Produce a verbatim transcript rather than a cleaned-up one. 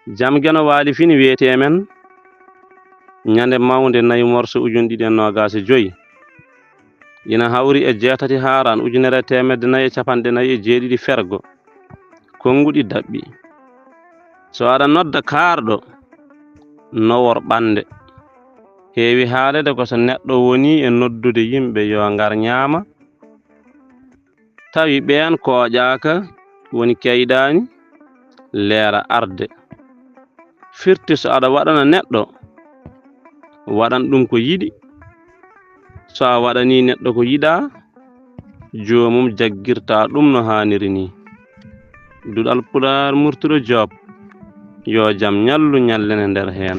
Jam Geno Waali Fini wiyetee men, ñande mawnde nayi morso ujunɗiɗi e noogaas e joy, ina hawri e jeetati Haaraan ujunere e teemedde nayi e capanɗe nayi e jeeɗiɗi fergo, konnguɗi daɓɓi. So aɗa nodda kaarɗo, nowor ɓannde. Heewi haalede ko so neɗɗo woni e noddude yimɓe yo ngar ñaama, tawi ɓeen kooƴaaka, woni keyɗaani, leera arde. Firti so aɗa waɗana neɗɗo, waɗan ɗum ko yiɗi. So a waɗanii neɗɗo ko yiɗaa, joomum jaggirta ɗum no haaniri nii. Duɗal Pulaar Murtuɗo Joob, yo jam ñallu ñallene nder heen.